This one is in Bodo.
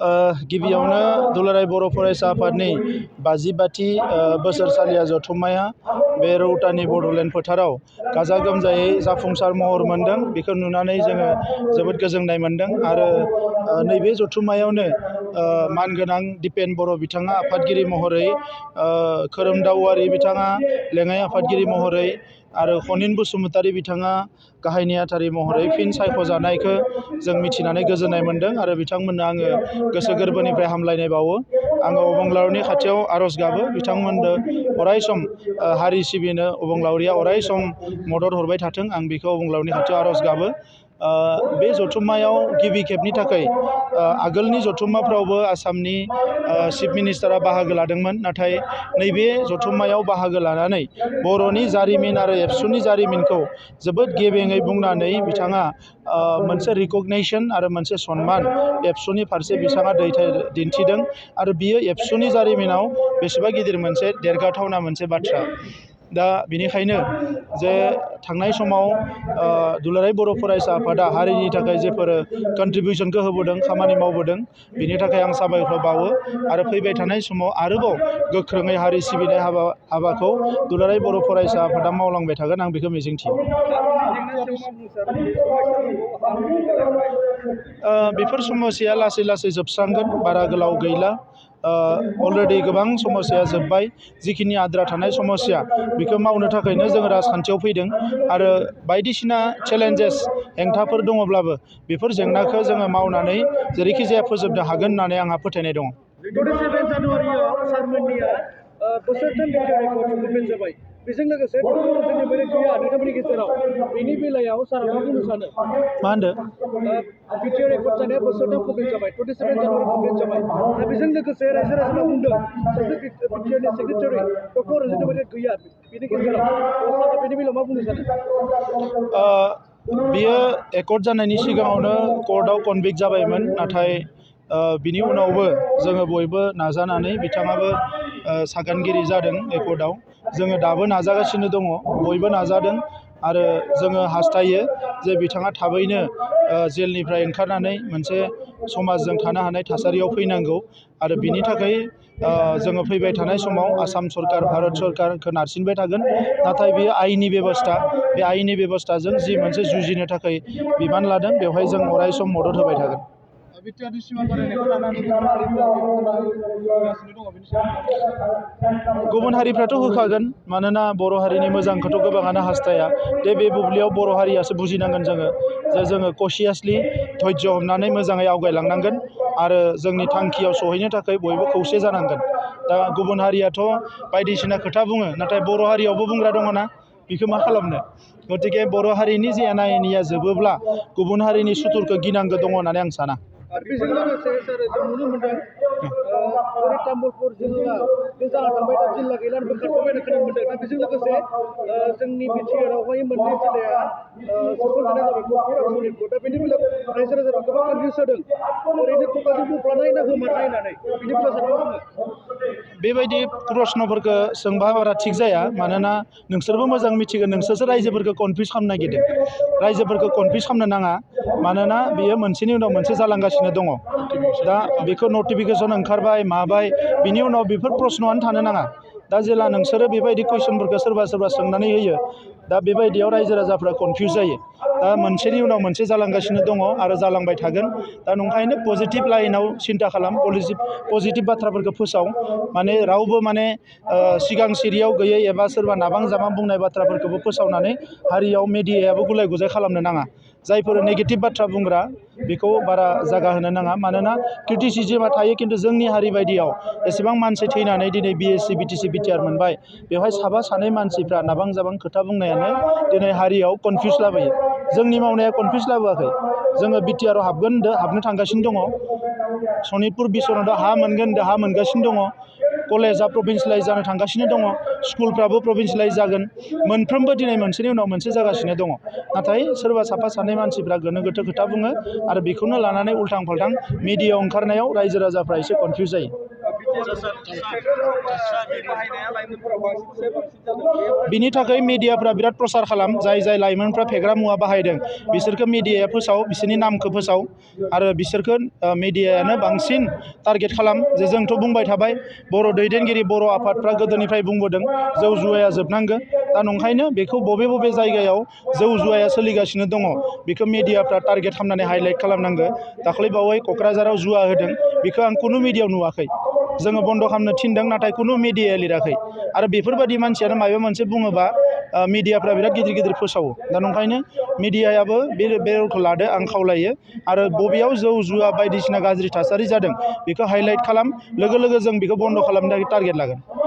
गिबियावनो दुलाराय बर' फरायसा आफादनि 52थि बोसोरसालिया जथुम्माया बे रौतानि बड'लेण्ड फोथाराव गाजा गोमजायै जाफुंसार महर मोन्दों। बेखौ नुनानै जोङो जोबोद गोजोननाय मोन्दों आरो नैबे जथुम्मायावनो मानगोनां दिपेन बर' बिथाङा आफादगिरि महरै, खोरोमदाव औवारि बिथाङा लेङाइ आफादगिरि महरै आरो खनिन बसुमतारी बिथाङा गाहाय नेहाथारि महरै फिन सायख'जानायखौ जों मिथिनानै गोजोननाय मोन्दों आरो बिथांमोननो आङो गोसो गोरबोनिफ्राय हामलायनाय बावो। आङो अबंलावरिनि खाथियाव आर'ज गाबो बिथांमोननो अराय सम हारि सिबिनो अबंलावरिया अराय सम मदद हरबाय थाथों, आं बेखौ अबंलावरिनि खाथियाव आर'ज गाबो। बे जथुम्मायाव गिबि खेबनि थाखाय आगोलनि जथुम्माफ्रावबो आसामनि चिफ मिनिस्टारा बाहागो लादोंमोन, नाथाय नैबे जथुम्मायाव बाहागो लानानै बर'नि जारिमिन आरो एबसुनि जारिमिनखौ जोबोद गेबेङै बुंनानै बिथाङा मोनसे रिकगनाइसन आरो मोनसे सनमान एबसुनि फारसे बिथाङा दिन्थिदों आरो बियो एबसुनि जारिमिनाव बेसेबा गिदिर मोनसे देरगाथावना मोनसे बाथ्रा। दा बेनिखायनो जे थांनाय समाव दुलाराय बर' फरायसा आफादा हारिनि थाखाय जेफोर कन्ट्रिबिउसनखौ होबोदों, खामानि मावबोदों, बिनि थाखाय आं साबायखर बावो आरो फैबाय थानाय समाव आरोबाव गोख्रोङै हारि सिबिनाय हाबाखौ दुलाराय बर' फरायसा आफादा मावलांबाय थागोन, आं बेखौ मिजिंथियो। बेफोर समस्याया लासै लासै जोबस्रांगोन, बारा गोलाव गैला। अलरेडि गोबां समस्याया जोब्बाय। जिखिनि आद्रा थानाय समस्या बेखौ मावनो थाखायनो जोङो राजखान्थियाव फैदों आरो बायदिसिना चेलेन्जेस हेंथाफोर दङब्लाबो बेफोर जेंनाखौ जोङो मावनानै जेरैखि जाया फोजोबनो हागोन होननानै आंहा फोथायनाय दङ। 27 जानुवारियाव सारमोननिया बोसोरथाम बेखेवनायखौ जाबाय। बेजों लोगोसे जोंनि बे गैया नोंथांमोननि गेजेराव बेनि बेलायाव सारा मा बुंनो सानो? मा होनदों? भिडिअ रेकर्ड जानाया बोसोरथाम कमप्लिट जाबाय, 27 जानुवारि कमप्लिट जाबाय। दा बेजों लोगोसे रायजो राजाफ्रा बुंदों सासे बिटिआरनि सेक्रेटारि डक्टर रन्जित बर' गैया बेनि गेजेराव, सारा बेनि बेलायाव मा बुंनो सानो? बियो एकर्ड जानायनि सिगाङावनो कर्टआव कनभिक्ट जाबायमोन, नाथाय बिनि उनावबो जोङो बयबो नाजानानै बिथाङाबो सागानगिरि जादों एकर्डआव। जोङो दाबो नाजागासिनो दङ, बयबो नाजादों आरो जोङो हास्थायो जे बिथाङा थाबैनो जेलनिफ्राय ओंखारनानै मोनसे समाजजों थानो हानाय थासारियाव फैनांगौ आरो बिनि थाखाय जोङो फैबाय थानाय समाव आसाम सरकार, भारत सरकारखौ नारसिनबाय थागोन। नाथाय बेयो आयेननि बेबस्था, बे आयेननि बेबस्थाजों जि मोनसे जुजिनो थाखाय बिबान लादों बेवहाय जों अराय सम मदद होबाय थागोन। बिटिआरनि सिमा बारायनायखौ लानानै गुबुन हारिफ्रा होगासिनो दङ, बेनि सायाव गुबुन हारिफ्राथ' होखागोन, मानोना बर' हारिनि मोजांखौथ' गोबाङानो हास्थाया। बे बुब्लियाव बर' हारियासो बुजिनांगोन जोङो कसियासलि धैर्य हमनानै मोजाङै आवगायलांनांगोन आरो जोंनि थांखियाव सहैनो थाखाय बयबो खौसे जानांगोन। दा गुबुन हारियाथ' बायदिसिना खोथा बुङो, नाथाय बर' हारियावबो बुंग्रा दङ ना, बेखौ मा खालामनो? गतिके बर' हारिनि जे एना एनिया जोबोब्ला गुबुन हारिनि सुथुरखौ गिनांगौ दङ होननानै आं साना। बेजों लोगोसे सार जों नुनो मोनदों ओरै तामुलपुर जिल्ला बे जाना थांबाय, दा जिल्ला गैलानो बोखारथ'बाय होनना खोनानो मोनदों। दा बेजों लोगोसे जोंनि बिटिआरआवहाय मोननै जिल्लाया सोसनजानाय जाबाय, गहपुर आरो सनितपुर। दा बेनि बेलायाव रायजो राजाफ्रा गोबां कनफिउस जादों, ओरैनो खुगाजों बुंफ्लानाय ना गोमानाय होननानै, बिनि बेलायाव सार मा बुङो? बेबायदि प्रश्नफोरखौ सोंबा बारा थिग जाया, मानोना नोंसोरबो मोजां मिथिगोन, नोंसोरसो रायजोफोरखौ कनफिउस खालामनो नागिरदों। रायजोफोरखौ कनफिउस खालामनो नाङा, मानोना बियो मोनसेनि उनाव मोनसे जालांगासिनो दङ। दा बेखौ नटिफिकेसन ओंखारबाय माबाय, बिनि उनाव बेफोर प्रश्नआनो थानो नाङा। दा जेला नोंसोरो बेबायदि कुइसनफोरखौ सोरबा सोंनानै होयो, दा बेबायदियाव रायजो राजाफ्रा कनफिउस जायो। दा मोनसेनि उनाव मोनसे जालांगासिनो दङ आरो जालांबाय थागोन। दा नंखायनो पजिटिभ लाइनाव सिन्था खालाम, पजिटिभ बाथ्राफोरखौ फोसाव। माने रावबो सिगां सिरियाव गैयै एबा सोरबा नाबां जाबां बुंनाय बाथ्राफोरखौबो फोसावनानै हारियाव मेडियायाबो गुलाय गुजाय खालामनो नाङा। जायफोर नेगेटिभ बाथ्रा बुंग्रा बेखौ बारा जागा होनो नाङा, मानोना क्रिटिसिजमा थायो, खिन्थु जोंनि हारि बायदियाव एसेबां मानसि थैनानै दिनै बिएससि बिटिसि बिटिआर मोनबाय, बेवहाय साफा सानै मानसिफ्रा नाबां जाबां खोथा बुंनायानो दिनै हारियाव कनफिउस लाबोयो। जोंनि मावनाया कनफिउस लाबोआखै, जोङो बिटिआरआव हाबगोन होनदों, हाबनो थांगासिनो दङ। सनितपुर बिस्वनाथआव हा मोनगोन होनदों, हा मोनगासिनो दङ। कलेजआ प्रभिन्सियेलाइज जानो थांगासिनो दङ, स्कुलफ्राबो प्रभिन्सियेलाइज जागोन। मोनफ्रोमबो दिनै मोनसेनि उनाव मोनसे जागासिनो दङ। नाथाय सोरबा साफा सानै मानसिफ्रा गोनो गोथो खोथा बुङो आरो बेखौनो लानानै उल्थां फाल्थां मिडियायाव ओंखारनायाव रायजो राजाफ्रा एसे कनफिउस जायो। बिनि थाखाय मिडियाफ्रा बिराद प्रसार खालाम जाय लाइमोनफ्रा फेग्रा मुवा बाहायदों बिसोरखौ मिडियाया फोसाव बिसोरनि नामखौ फोसाव आरो बिसोरखौ मिडियायानो बांसिन टारगेट खालाम जे जोंथ' बुंबाय थाबाय बर' दैदेनगिरि बर' आफादफ्रा गोदोनिफ्राय बुंबोदों जौ जुवाया जोबनांगौ दा नंखायनो बेखौ बबे जायगायाव जौ जुवाया सोलिगासिनो दङ बेखौ मिडियाफ्रा टारगेट खालामनानै हाइलाइट खालामनांगौ दाख्लैबावै क'क्राझाराव जुवा होदों बेखौ आं खुनु मिडियायाव नुवाखै जोङो बन्द' खालामनो थिनदों नाथाय खुनु मिडियाया लिराखै आरो बेफोरबायदि मानसियानो माबा मोनसे बुङोबा मिडियाफ्रा बिराद गिदिर फोसावो दा नंखायनो मिडियायाबो बे रलखौ लादो आं खावलायो आरो बबेयाव जौ जुवा बायदिसिना गाज्रि थासारि जादों बेखौ हाइलाइट खालाम लोगो जों बेखौ बन्द' खालामनो टारगेट लागोन